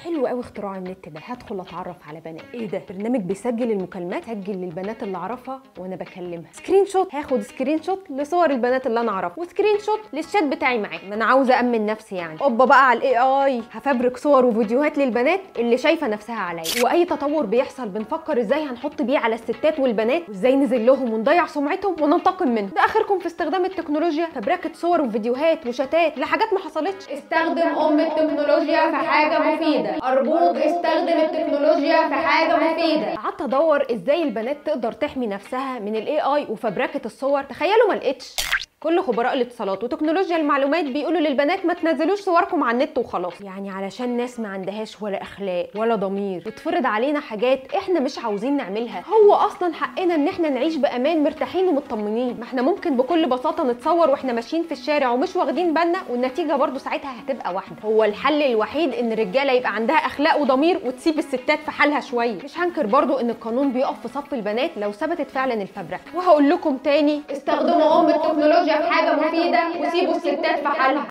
حلو قوي اختراع النت ده، هدخل اتعرف على بنات. ايه ده؟ برنامج بيسجل المكالمات، سجل للبنات اللي اعرفها وانا بكلمها. screenshot، هاخد screenshot لصور البنات اللي انا اعرفها، و screenshot لل chat بتاعي معاه، ما انا عاوزه امن نفسي يعني. اوبا بقى على ال AI، هفبرك صور وفيديوهات للبنات اللي شايفه نفسها عليا. واي تطور بيحصل بنفكر ازاي هنحط بيه على الستات والبنات، وازاي نذلهم ونضيع سمعتهم وننتقم منهم. ده اخركم في استخدام التكنولوجيا، فبركه صور وفيديوهات وشتات لحاجات ما حصلتش. استخدم ام التكنولوجيا في حاجة مفيدة، ارجوك استخدم التكنولوجيا في حاجة مفيدة. قعدت ادور ازاي البنات تقدر تحمي نفسها من ال AI وفبركه الصور، تخيلوا ما لقيتش. كل خبراء الاتصالات وتكنولوجيا المعلومات بيقولوا للبنات ما تنزلوش صوركم على النت وخلاص، يعني علشان ناس ما عندهاش ولا اخلاق ولا ضمير بتفرض علينا حاجات احنا مش عاوزين نعملها. هو اصلا حقنا ان احنا نعيش بامان مرتاحين ومطمنين، ما احنا ممكن بكل بساطة نتصور واحنا ماشيين في الشارع ومش واخدين بالنا، والنتيجة برضو ساعتها هتبقى واحدة. هو الحل الوحيد ان الرجالة يبقى عندها اخلاق وضمير وتسيب الستات في حالها شوية. مش هنكر برضو ان القانون بيقف في صف البنات لو ثبتت فعلا الفبركه. وهقول لكم تاني، استخدموا ام التكنولوجيا في حاجة مفيدة وسيبوا الستات في حالها.